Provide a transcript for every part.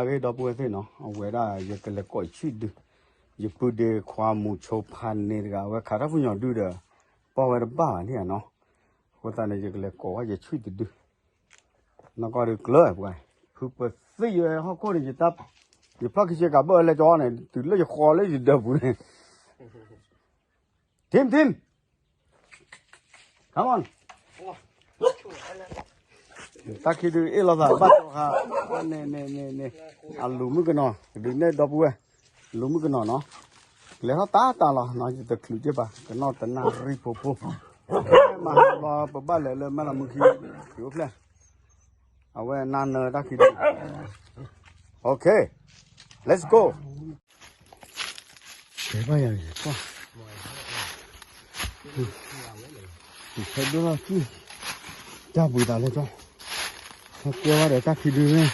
ဂ့ၤဒီပုၢ်ဝဲၢ်သ့ၣ်နီၤ, အဝဲဒၣ်ယကလဲၤကိးယဆံၣ်ဒု, ယပုၢ်ဒ့ခွါမူဆိဖါန့ၣ်တဂၤ အဝဲခးတၢ်ဖုၣ်ညီၣ်ဒုဒီး ပီၢ်ဝဲတဘၣ်ဘၣ်န့ၣ်နီၤ, အဃိသတးန့ၣ် ယကလဲၤကိးဝဲယဆံၣ်တဒု, နီၢ်ကီၢ်ဒုးကျၢၤပှၤ, ဖုပသ့ၣ်ယဟီၣ်ခိၣ်န့ၣ် ယဖျီၣ်ခံဆ့ကၤဘၢၣ်လဲကၠီန့ၣ် တုၤလၢယဃီလၢယဒၢးပူၤန့ၣ် Tim, Tim, come on. တၢ်ခံဒုအ့ၣ်လိာ်သးဘၣ်ကၠီဃာ်, န့ၣ်န့ၣ်န့ၣ်န့ၣ်, အလူၤမုၣ်ကနီၤ ဒုးနဲၣ်ဒီပုၢ်ဝဲၢ်, လူၤမုၣ်ကနီၤနီၤ, လဲၤထီၣ်တၢ်တၢ်လီၤနီၤ ယတချုးက့ၢ်ဘၣ် ကနီၣ်တနၣ်ရံၣ်ဖိဖိ, မၤဟးဘျီပဘၣ်လဲၤလၢမဲၢ်လးမူခံ, အိၣ်ဖျဲၣ်, အဝဲနၤနၢၤတၢ်ခံဒု, OK, let's go. ကဲဘၣ်ယၤကွၢ်, ဖဲဒိၣ်ထီၣ်ကံၣ်, တၢ်ဘှံးသးလၢကၠီ, ဟဲကဲဝဲဒီးတၢ်ခံဒုန့ၣ်,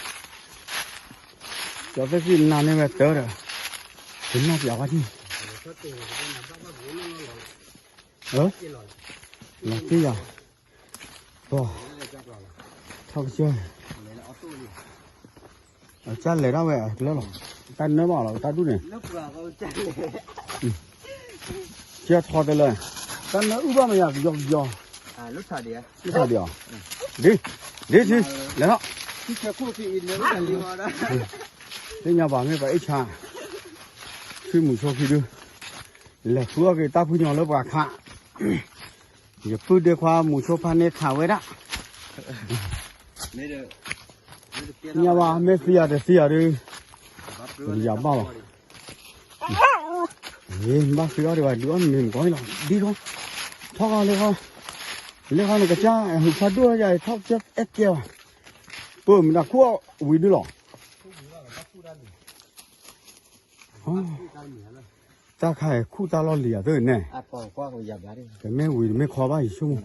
ကၠီသ့ၣ်ကံၣ်နၤန့ၢ်ဝဲတၢ်ဒီး, ကနၣ်ပျးဝဲဒၣ်, လီၤတံၢ်ယၤ, ပှၤ, ထီၣ်ကစၢၢ် အကစၢ်လဲၤဒၣ်ဝဲအကျဲလီၤ, တၢ်နၢဘၣ်လီၤ တၢ်ဒူၣ်န့ၣ်, ကဲထီတလၢ, တၢ်နၢအုၣ်ဘၣ်မယၤကယီကယီ, လၢထးဒံး, ဒ်, ဒ်ထံ, လဲၤထီၣ်, သ့ၣ်ညါဘၣ်မ့ၢ်ပှၤအ့ၣ်ဆါ, ထွံၣ်မူဆိခံဒု, လဲၤဃုအီၣ်က့ၤတၢ်ဖုၣ်ညီၣ်လၢပှၤခး ယပုၢ်ဒ့ခွါမူဆိဖါန့ၣ်ခးဝဲဒၣ်, သ့ၣ်ညါဘၣ် မ့ၢ်သံယၤတသံယၤဒုး, ယၤဘၣ်လီၤ, ဘၣ်ဃုအီၣ်ဒံးဘၣ် ဒုးအီၣ်မ့ၤမုၢ်ကီၢ်လီၤ, ဒ်ခီ, ထီၣ်ခီလၢခီ, လၢခီနကစၢ် ဟူးဖးဒိၣ်ယၤ ထီၣ်ကစၢၢ်အဲၣ်ကဲဘၣ်, ပမ့ၢ်တၢ်ခူၣ်အီၣ်ဝံၤဒုးလီၤ, တၢ်ခါအံၤခူၣ်တၢ်လီၢ်လံၤယၤသ့ၣ်န့ၣ်, တမ့ၢ်ဝံၤတမ့ၢ်ခီဘၣ်ယဆိကမိၣ်,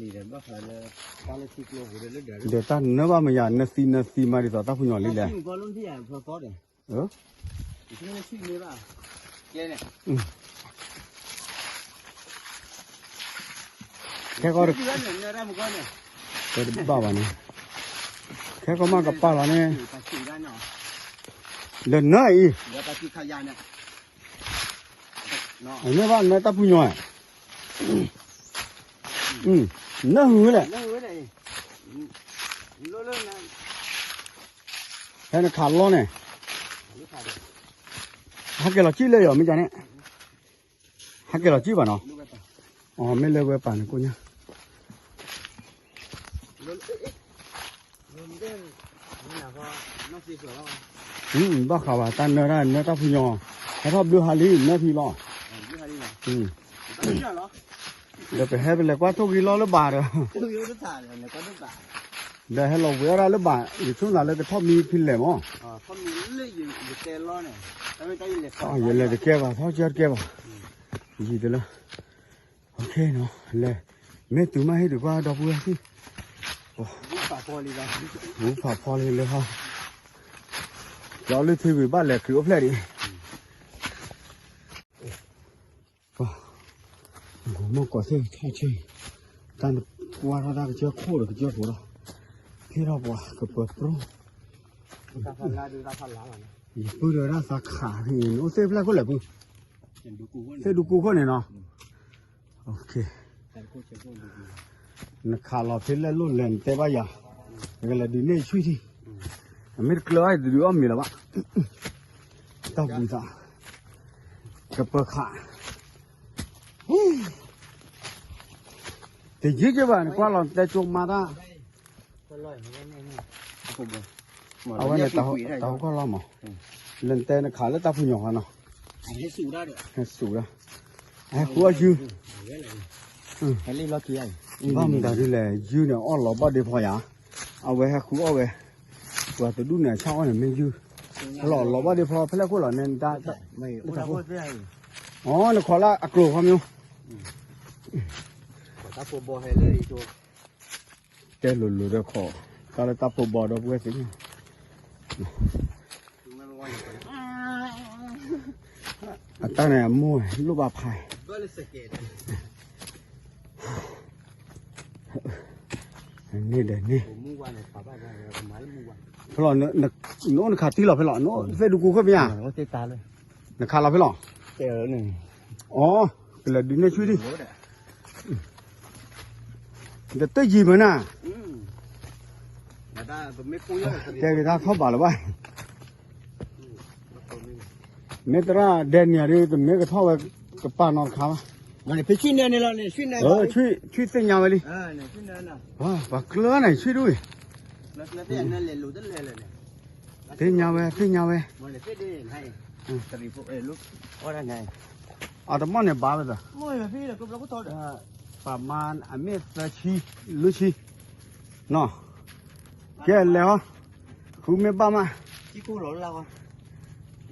ဒီးတၢ်နၢဘၣ်မယၤ နသံနသံမးဒ်သိးတၢ်ဖုၣ်ညီၣ်လံလဲၣ်, ခဲကီၢ် တဘၣ်ဘၣ်န့ၣ်, ခဲကီၢ်မးကပာ်လီၤန့ၣ်, လၢနၢအံၤ, အန့ၣ်ဘၣ်နၢတၢ်ဖုၣ်ညီၣ်, နၢဟုလဲၣ်, ဖဲနခးလီန့ၣ်, ဟဲက့ၤလီၤကံၣ်လၢယီၤမ့ၢ်ကန့ၣ်, ဟဲက့ၤလီၤကံၣ်ဘၣ်နီၤ, အမ့ၢ်လၢဝဲပာ်န့ၣ်ကိၣ်ညါ ဘၣ်ဃးဘၣ်တၢ်နၢတၢ်နၢတၢ်ဖုၣ်ညီၣ်, ဟဲထီၣ်ဘျုးဟါလံ နၢထံလီၤ, ဒီးပဟဲပလဲၤကွၢ်ထိၣ်ဂံၢ်လီၤလၢဘၣ်ဒီး, ဒီးဟဲလီၤဝဲအီၣ်ဒၣ်လၢဘၣ် ယဆိကမိၣ်လၢကထီၣ်မံဖဲလဲၣ်မး, ယလဲၤတကဲဘၣ် ထီၣ်ကၢတကဲဘၣ်, ယံၤတလၢ, လဲၤ, မ့ၢ်တုၤမးဟ့ၣ်ဒုးကွၢ်ဒီပုၢ်ဝဲၢ်သ့ၣ်, ဝူဖးဖီလံလၢဟီ, ကၠီလၢထံဝံၤဘၣ်လဲၤချုးအိၣ်ဖျဲၣ်ဒံး ပှၤ, ဂီၤမီၢ်ကီးသ့ၣ်ထီၣ်ဆၢ, တၢ်နကွၢ်ထီၣ်တၢ်ကစၢၢ်ခိၣ်ဒီးကစၢၢ်ဖိဒီး, ဟ့ၣ်ထီၣ်ပှၤကပၢၤပြိ, ယပုၢ်ဒီးဒၣ်သးခးန့ၣ် နအိၣ်သ့ၣ်ဖျဲၣ်ခိၣ်လဲၣ်ပုၢ်, သ့ၣ်ဒူကိၢ်ခိၣ်န့ၣ်နီၤ နခးလီၤဖဲလဲၣ်လိၣ်လဲၣ်နတဲဘၣ်ယၤ, ယကလဲၤဒုးန့ၢ်ယဆွံထံ, အမ့ၢ်တကျၢၤဘၣ်ယတဒုးအီၣ်မ့ၤလၢၤဘၣ်, တၢ်ဘှံးသး, ကပၢၤခး, တယံာ်က့ဘၣ် နကွၢ်လီၤနတဲကၠိမါတၢ်, အဝဲန့ၣ်တၢ်ဟိၣ်ကီၢ်လီၤမး, လၢနတဲနခးလၢတၢ်ဖုၣ်ညီၣ်ဃီနီၤ, ဟဲစူၤဒၣ်, ဟဲဃုအီၣ်ယုၢ်, ဘၣ်မတၤဒ်လဲၣ် ယုၢ်န့ၣ်အီၣ်လီၤဘၣ်ဒ့ဖီယၤ, အဝဲဟဲဃုအီၣ်ဝဲ, ပှၤတဒူၣ်န့ၣ်အဆၣ်အီၣ်န့ၣ်မ့ၢ်ယုၢ်, လီၤလီၤဘၣ်ဒ့ဖီဖဲလဲၣ်ခိၣ်လီၤန့ၣ်, အီ နခီလၢအကျိၤခီမ့ၢ် တဲလိၤလိၤဒီးခီ, တၢ်လၢတၢ်ဖိဘီဒီပုၢ်ဝဲၢ်သ့ၣ်ညါ, အတၢ်န့ၣ်အမိၢ်လိၣ်ဘၣ်ဖး, န့ၣ်ဒီးန့ၣ်, ဖဲလီၤ, နအိၣ်နခးတံၢ်လီၤဖဲလီၤ, နအိၣ်သ့ၣ်ဒူကိၢ်ခိၣ်မ့ၢ်ဧါ, နခးလီၤဖဲလီၤ, အီ, ကလဲၤဒုးနဲၣ်ဆူၣ်ဒံး, နတယံာ်မနၤ, ကဲက့ၤတၢ်ထီၣ်ဘးလၢၤဘၣ်, မ့ၢ်သရၣ်ဒဲနံၤဒ် တမ့ၢ်ကထီၣ်ဝဲကပာ်နီတခါဘၣ်, ဆံၣ်သ့ၣ်ညါဝဲလံ, ပှၤကျၢၤန့ၣ်ဆံၣ်ဒူၣ်အံၤ, သ့ၣ်ညါဝဲ သ့ၣ်ညါဝဲ, အတမီၢ်န့ၣ်ဘၣ်ဝဲသး, ပမါအမ့ၢ်သၢဆံ, လွံၢ်ဆံ, နီၤ, ကဲလဲၤဟီ, ဃုမ့ၢ်ဘၣ်မး,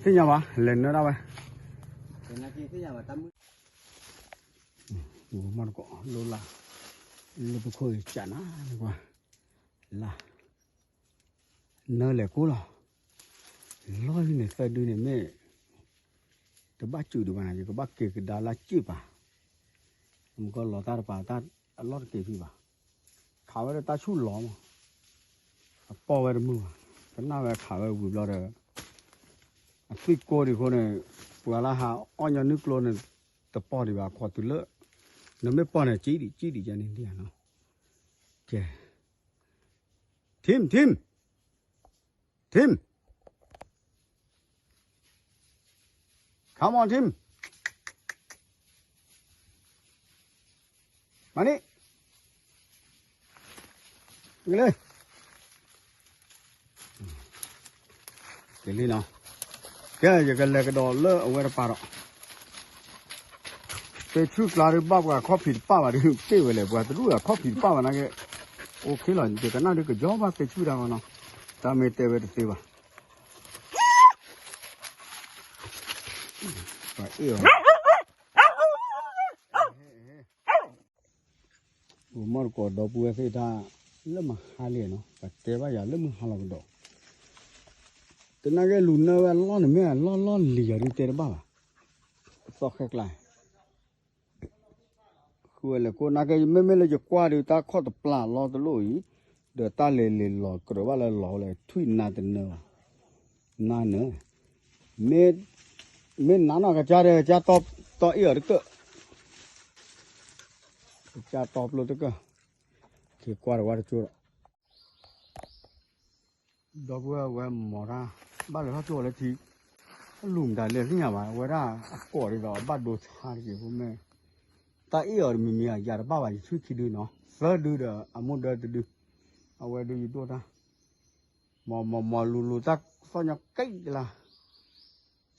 သ့ၣ်ညါဘၣ် လဲၤနၢဒၣ်ဝဲ, မီၢ်တကိးလိၣ်လၢ်, လၢပခိၣ်အံၤကနၤကွၢ်, လၢ် နၢလဲၤကိၢ်လီၤ, လီၢ်လံန့ၣ် သၢဒုန့ၣ်မ့ၢ် တဘၣ်စူးဒံးဘၣ်န့ၣ် ယကဘၣ်က့ၤကဒါလၢစ့ၣ်ပာ်, မုၢ်ကီၢ်လီၤတၢ်တပၤတၢ်အလီၢ်တက့ၤဖံးဘၣ်, ခးဝဲဒီးတၢ်ဆူၣ်လီၤမး, အပီၢ်ဝဲတမုာ်ဘၣ်, ကနၣ်ဝဲခးဝဲဝံၤဘျီဒီး အသွံၣ်ကိၢ်ဒံးအဃိန့ၣ်, ပှၤလၢဟးအီၣ်ညီနုၢ်ကျိန့ၣ် တပီၢ်ဒံးဘၣ် ခိးတုၤလၢ, နမ့ၢ်ပီၢ်န့ၣ် ကံဒံး ကံဒံးယါန့ၣ်ဒံးဧါနီၤ, ကဲ Tim, Tim, Tim, come on, Tim, မၤန့ၣ်, ကလံနီၤ, ကဲ ယကလဲၤကဒီးလၢအဝဲတပၤဒီး, သ့ၣ်ဆူၣ်ကျါဒုးဘၣ်ပှၤခီၣ်ဖံးတပၣ်ဘၣ်ဒုး တ့ၢ်ဝဲလဲၣ် ပှၤတဒူၣ်အခီၣ်ဖံးတပၣ်ဘၣ်နာ်က့, အိၣ်ခ့လီၤ ယကနၣ်ဒုးကယီဘၣ်သ့ၣ်ဆူၣ်တၢ်မနီၤ, တၢ်မ့ၢ်တဲဝဲတသ့ဘၣ် ပှၤအ့ၣ်အီၤ ပမီၢ်တကိးဒီပုၢ်ဝဲၢ်သ့ၣ်တၢ် လၢမဟါလံနီၤ ပတဲဘၣ်ယၤလၢမုၢ်ဟါလီၤကဒီး, တနာ်က့လူၤနၢဝဲအလီၢ်န့ၣ်မ့ၢ်အလီၢ်လီၢ်လံၤယၤဒုးတဲတဘၣ်ဘၣ်, သီၣ်ဃဲကျါ ဃုဝဲလဲၤကိးနာ်က့ မ့မ့ၢ်လၢယကွၢ်ဒုးတၢ်ခီၣ်တပျၢ်လီၤတလိၣ်အံၤ, ဒီးတၢ်လဲၤလဲၤလီၤကြၢးဘၣ်လၢလီၤလဲၤထွံၣ်နၤတနၢၤဘၣ်, နၤနၢၤ မ့ၢ်နၤနီၢ်ကစၢ်ဒီး ကစၢ်တီအ့ၣ်အီၤတကၢၢ်, ကစၢ်တီပျိတကၢၢ်, က့ၤကွၢ်တဝါတကၠိဒီး ဒီပုၢ်ဝဲၢ်ဝဲမီၤတၢ် ဘၣ်လဲၤထီၣ်ကၠိအီၤလၢထံ, လူၤမတၤလဲၣ်သ့ၣ်ညါဘၣ် အဝဲဒၣ်အကိးဒ်သိးဘၣ်ဒိဆါတက့ၢ်ဖိမ့ၢ်, တၢ်အ့ၣ်အီၤတမံၤမံၤ ယၤတဘၣ်ဘၣ် ယထွံၣ်ခံဒုနီၤ သၢဒုဒီးအမိၢ်ဒၢတဒု, အဝဲဒုးယဒိၣ်တၢ်, မီၤမီၤမီၤလူၤလူၤတၢ်သီၣ်ညီကဲလါ,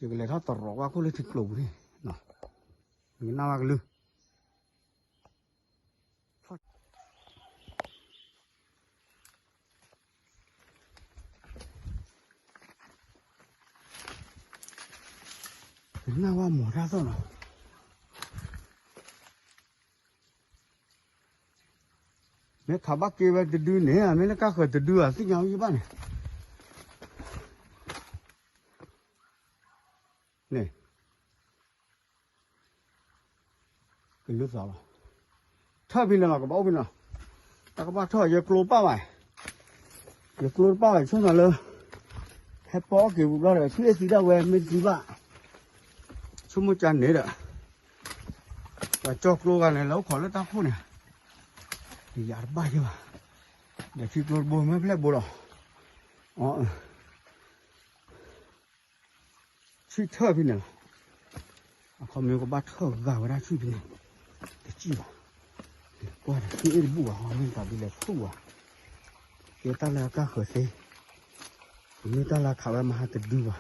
ယကလဲၤထီၣ်တရီးဝဲခိၣ်လၢထံကျိပူၤန့ၣ်, နကနၣ်ဝဲကလုၢ် နၢ်ဝဲမီၤတၢ်သီၣ်နီၤ, မ့ၢ်ခးဘၣ်က့ၤဝဲတဒုန့ၣ် မ့ၢ်လၢကၢ်ဃၢၤတဒုဧါ သ့ၣ်ညါဝဲယဘၣ်န့ၣ်, န့ၣ် ကလုၢ်သီလီၤ, ထၢၣ်ဖဲန့ၣ်လီၤ ကဘၣ်အိၣ်ဖဲန့ၣ်လီၤ, တၢ်ကဘၣ်ထၢၣ် ယကျိတပၣ်ဘၣ်, ယကျိတပၣ်ဘၣ် ယဆိကမိၣ်လၢ ဟဲပီအီၣ်က့ၤဝံၤဘျီဒီး ထွံၣ်အ့ၣ်သံဒၣ်ဝဲ မ့ၢ်တသံဘၣ်, ဆိကမိၣ်ကန့ၣ်ဒီး ပှၤကၠီကျိဂၤန့ၣ် လဲၤအိၣ်ခိးလၢတၢ်ခိၣ်န့ၣ်, ယၤတဘၣ်ယဘၣ်, ဒီးထံကျိတဘိမ့ၢ်ဖျဲၣ်ဘိလီၤ, အ ထွံၣ်ထၢၣ်ဖဲန့ၣ်လီၤ, အခီပညီကဘၣ်ထၢၣ်ဂာ်ဝဲဒၣ်ထွံၣ်ဖဲန့ၣ်, တစံၣ်ဘၣ်, ကွၢ်ဒီးထွံၣ်အ့ၣ်တဘူၣ်ဘၣ် မ့ၢ်တၢ်ဒ်လဲၣ်ထူၣ်ဘၣ်, ကဲတၢ်လၢအကၢ်ဃၢၤသ့, မ့ၢ်တၢ်လၢအခးဝဲမဟါတဒုဘၣ်,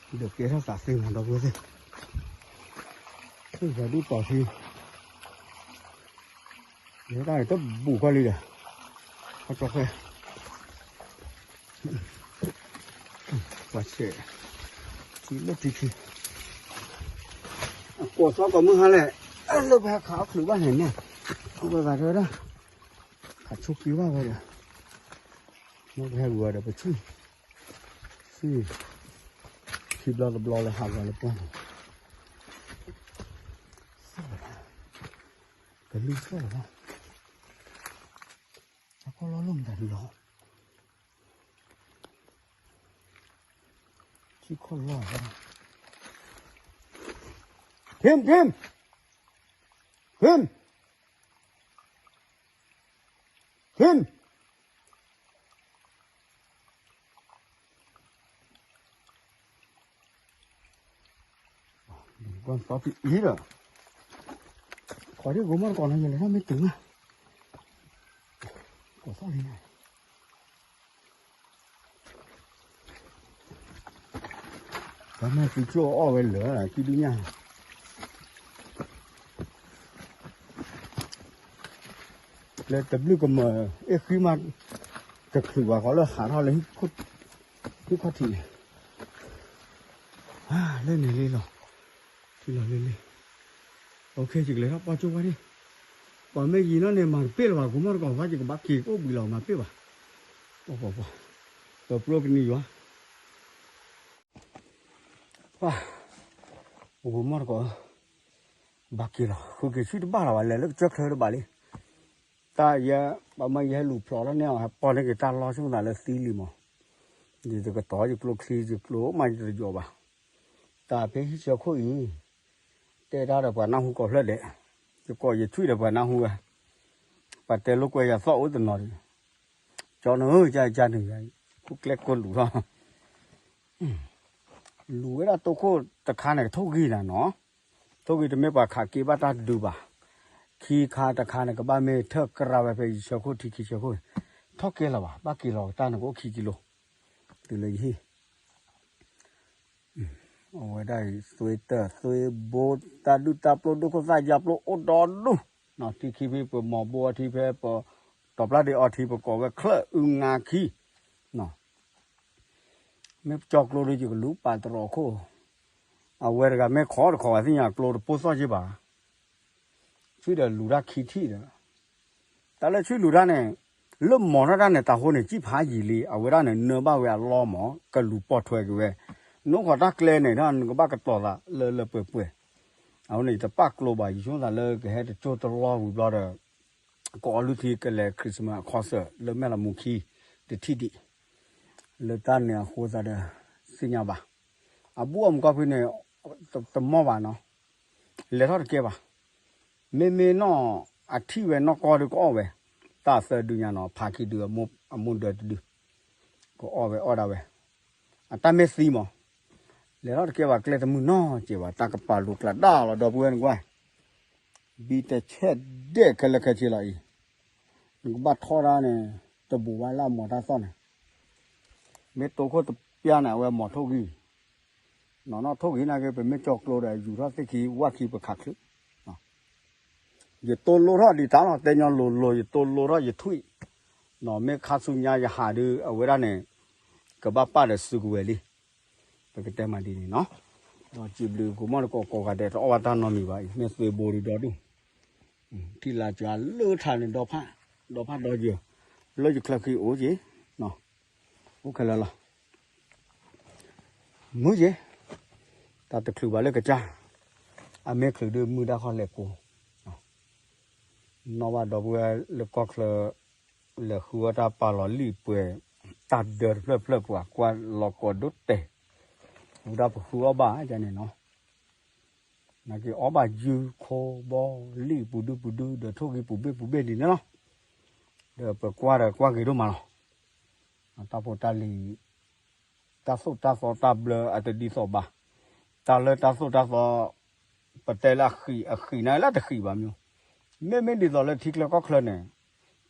ဒီးကဲထီၣ်သးသ့မၤဒီပုၢ်ဝဲၢ်သ့ၣ်, ထွံၣ်ယၤဒုးတီၤသ့ ယဲဒၣ်တဘူၣ်ဃီလံဒီး, ဟီၣ်ကၠီဃဲ, ပှၤဆဲး, ထံလၢထံခံ, အကိးသီကိးမုၢ်ဟါလဲၣ်, လၢပဟဲခးအီၣ်ချုးဘၣ်န့ၣ်န့ၣ်, အဝဲဂၤတဲဝဲဒၣ်, ခးဆိက့ဘၣ်ဝဲဒီး, မ့ၢ်ပဟဲဂုၤဝဲဒီးပဆူၣ်, ဆူၣ်, ခံဘျီတဘျီလၢဟးဂီၤလၢပှၢ်န့ၣ် ကလုၢ်ဆၢၣ်လီၤ, တၢ်ကီၢ်လီၤလိၣ်မတၤဒုလီၤ, ထံခီၣ်လီၢ်, ထံၣ်, ထံၣ်, ထံၣ်, ထံၣ်, ကွၢ်သီဖံအံၤဒီး, ခိးဒံကိးမီၢ်တကိးနီၤ ယလဲၤထီၣ်မ့ၢ်တုၤမး, ကိးသီလံ, ပှၤမ့ၢ်သံကၠိၣ်အီၣ်ဝဲလၢာ် ကံဒုညၣ် လၢတဘျုးကမၢၢ် အ့ၣ်ဃံမး တချုးဘၣ်ဃီလၢဟးထီၣ်လၢ ဟံၣ်ခီၣ်ထံးန့ၣ်, လၢန့ၣ်လံလီၤ, ထံလီၤလံလံ, ယကလဲၤထီၣ်ပီၢ်ကၠိဝဲန့ၣ်, ပှၤမ့ၢ်ယံၤနီၣ်န့ၣ် မၤတပ့ၢ်လၢၤဘၣ် ကိးမီၢ်တကိး ဝဲယကဘၣ်က့ၤကအိၣ်ဘှံးလီၤ မၤတပ့ၢ်ဘၣ်, ပှၤပှၤပှၤ, ပပြိကနံၤယွၤ ပှၤ, ပမိၢ်တကိး, ဘၣ်က့ၤလီၤ ဃုက့ၤဆူၣ်တဘၣ်လီၤဘၣ် လဲၤလၢကစၢၢ်ချၢတဘၣ်လံ, တၢ်ယဲ, ပမ့ၢ်ယဟဲလူၤဖျိးထီၣ်န့ၣ် ဟဲပီၢ်န့ၢ်က့ၤတၢ်လီၢ်ဆူၣ်သးလၢသံလံမး, ယတကတီၤယကျိချံယကျိမးယတယိာ်ဘၣ်, တၢ်ဖဲဟံၣ်ဆၢခိၣ်အံၤ, တဲတၢ်ဒီးပှၤနၢ်ဟူကိးဖျၢၣ်ဒဲး, ယကိးယထွံၣ်ဒီးပှၤနၢ်ဟူဝဲ, ပှၤတဲလိာ်ကွဲယၤသီၣ်အိၣ်တနီၤဒီး, ကၠီနဧၢ ကၢ်ကၢ်န့ၣ်, ခိၣ်ကျဲကိၢ်လူၤထီၣ် လူၤဝဲဒၣ်တိခိၣ်တခါန့ၣ် ကထိၣ်ဂံၢ်နၤနီၤ, ထိၣ်ဂံၢ်တမ့ၢ်ပှၤခးက့ဘၣ်တၢ်ဒုးဘၣ်, ခံခါတခါန့ၣ် ကဘၣ်မ့ၢ်ထၢၣ်ကြၢးဝဲဖဲယဆၢခိၣ်ထံခံဆၢခိၣ်, ထီၣ်ကဲလၢၤဘၣ် ဘၣ်က့ၤလီၤကတၢ်န့ၣ်ကအိၣ်ခံကံလိ, တုၤလၢယဟံၣ် အဝဲဒၣ်အံၤ သွ့တၢၢ်သွ့ဘိ တၢ်ဒုၣ်တၢ်ပျိဒိၣ်ခိၣ်သၣ်ယါပျိအိၣ်ဒီဒူၣ်, ထံခံဖဲပမိၢ်ဘိအထံဖဲပတီၤပျၢ်ဒ့အီထံ ပကိးဝဲချၢၣ်အုငါခံ, မ့ၢ်ကၠီကျိဒီးယကလူၤပာ်တရီးခိၣ်, အဝဲတဂၤမ့ၢ်ခိးတခိး ပှၤသ့ၣ်ညါကျိတပိၢ်သီၣ်က့ဘၣ် ဆံဒီးလူၤတၢ်ခံထံၣ်ဒီး, တၢ်လၢဆံလူၤတၢ်န့ၣ်, လၢမိၤထီၣ်တၢ်န့ၣ် တၢ်ဟိန့ၣ် ကံၣ်ဖးယံာ်လံ အဝဲဒၣ်န့ၣ် နၢဘၣ်ဝဲအလီၢ်မး ကလူၤပိာ်ထွဲက့ၤဝဲ, နအိၣ်ခိးတၢ်ကျဲန့ၣ် နကဘၣ်ကတီၤသးလၢလၢပှဲၤပှဲၤ, အဃိန့ၣ် ယတပာ်ကျိဘၣ် ယဆိကမိၣ်သးလၢကဟဲတကၠိတလီၢ်ဝံၤဘျီဒီး, ကအီလုၢ်ထံကလဲၤ Christmas အခီၣ်စၢၣ် လၢမဲၢ်လးမူခံ, တထံၣ်ဒံး, လၢတၢ်န့ၣ်အဃိသတးဒီး, သ့ၣ်ညါဘၣ်, အဘူၣ်အီၣ်မူကီၢ်ဖဲန့ၣ်, တမီၢ်ဘၣ်နီၤ, လဲၤထီၣ်တကဲဘၣ်, မ့မ့ၢ်နီၢ်, အထံၣ်ဝဲနီၢ်ကီၢ်ဒုးကအီၣ်ဝဲ, တၢ်သၢဒုညါနီၤ ဖးခံဒု အမိၢ်ဒၢတဒု, ကအီၣ်ဝဲအီၣ်ဒၣ်ဝဲ, အတၢ်မ့ၢ်သံမး, လဲၤထီၣ်တကဲဘၣ်ကျဲတမုာ်နီတစဲးဘၣ် တၢ်ကပာ်လိၤကျးဒၣ်လီၤ ဒီပုၢ်ဝဲၢ်နကွၢ်, ဘံတဆဲးဒဲးခဲလၢာ်ခဲဆ့လီၤအံၤ, နကဘၣ်ထီၣ်တၢ်န့ၣ်, တဘူးဘၣ်လၢအမိၤတၢ်သီၣ်န့ၣ်, မ့ၢ်တိခိၣ်တပျၢ်န့ၣ် အဝဲမိၤထိၣ်ဂံၢ်, နီၢ်နီၢ်ထိၣ်ဂံၢ်နာ်က့ ပမ့ၢ်ကၠီကျိဒီးယူၤထီၣ်သ့ၣ်ခံ ဝၣ်ခံပခးချုး ယတိလိထီၣ်ဒံးတၢ်လီၤ တဲညီလိၤလိၤ ယတိလိထီၣ်ယထွံၣ်, မ့ၢ်ခါဆူညါယဟးဒုး အဝဲဒၣ်န့ၣ်, ကဘၣ်ပာ်ဒီးစုကဝဲၤလံ, ပကတဲမးဒ်န့ၣ်နီၤ, ဒီးစံးဘျုးကိးမီၢ်တကိးကိးဂၤဒဲး တအီၣ်ဘၣ်တၢ်နီတမံၤဘၣ်အံၤ မ့ၢ်သွ့ဘိဒုးဒီဒူၣ်, ထံၣ်လၢစှၤလၢထးန့ၣ် ဒီဖၣ်, ဒီဖၣ်ဒီယၢၤ, လၢယချၢဃံအိၣ်က့ၤ, အိၣ်ခဲလၢာ်လီၤ မုၢ်ယဲၢ်, တၢ်တချုးဘၣ်လၢကစၢ်, အမ့ၢ်ချုးဒုးမုၢ်ဒၣ်ခီလဲၤကိ, နီၢ်ဘၣ်ဒီပုၢ်ဝဲၢ်လၢကီၢ်ချၢ, လဲၤဃုအီၣ်တၢ်ပာ်လီၤလံာ်ပှဲၤ, တၢ်ဒၢတဖျၢၣ်ဖျၢၣ်ပှၤကွၢ်လီၤကိးဒိတဲာ်, ဝံၤဒၣ်ပဃုအီၣ်ဘၣ်ကန့ၣ်နီၤ နာ်က့အီၣ်ဘၣ်ယုၢ်ခိဘီလံာ်ပူၤဒုပူၤဒု ဒီးထိၣ်ဂံၢ်ပူၤဘ့ၣ်ပူၤဘ့ၣ်ဒ်န့ၣ်လီၤ, ဒီးပကွၢ်ဒီးကွၢ်ဂ့ၤဒိၣ်မးလီၤ, တၢ်ဖိတၢ်လံၤ, တၢ်သိၣ်တၢ်သီတၢ်ဘျၢအတဒ်သိးဘၣ်, တၢ်လၢတၢ်သိၣ်တၢ်သီ, ပတဲလၢအဃံးအဃံးန့ၣ်လၢတဃံးဘၣ်မ့ၢ်, မ့မ့ၢ်ဒ်သိးလၢထံချၢကီၢ်ချၢန့ၣ်,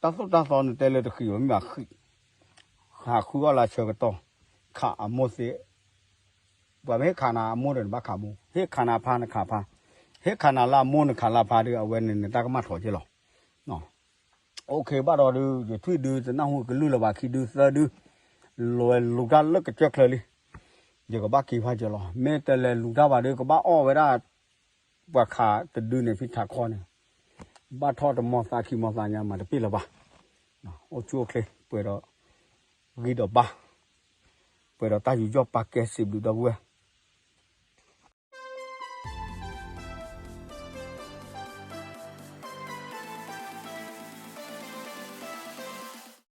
တၢ်သိၣ်တၢ်သီနတဲလၢတဃံးဘၣ်မ့ၢ်ဘၣ်ဃံး ဟးဃုအီၣ်လၢဆၢကတီၢ်, ခးအမိၢ်သ့, ပှၤမ့ၢ်ဟ့ၣ်ခးနၤအမိၢ်ဒီးနဘၣ်ခးမိၢ်, ဟ့ၣ်ခးနၤဖါနခးဖါ, ဟ့ၣ်ခးနၤလၢအမိၢ်နခးလၢဖါဒီး အဝဲန့ၣ်နတၢ်ကမၣ်ထီၣ်က့လီၤ, အိၣ်ခ့ဘၣ်ဒီးဒုး ယထွံၣ်ဒုးတနၢ်ဟူကလုၢ်လၢၤဘၣ် ခံဒုသၢဒု, လဲၤလူၤတၢ်လၢကစၢၢ်ချၢလံ, ယကဘၣ်က့ၤဖးကၢၤလီၤ မ့ၢ်တလဲၤလူၤတၢ်ဘၣ်ဒီး ကဘၣ်အီၣ်ဝဲဒၣ် ပှၤခးတဒုန့ၣ်ဖံထးခီန့ၣ်, ဘၣ်ထီၣ်တမီၢ်သးခံမီၢ်သးညါမးတပ့ၢ်လၢၤဘၣ်, အိၣ်ဆူၣ်အိၣ်ချ့ ပှဲၤဒီး, ဂံၢ်ဒီးဘါ, ပှဲၤဒီးတၢ်ယူးယီၣ်ပာ်ကဲစံးဘျုးဒီပုၢ်ဝဲၢ်,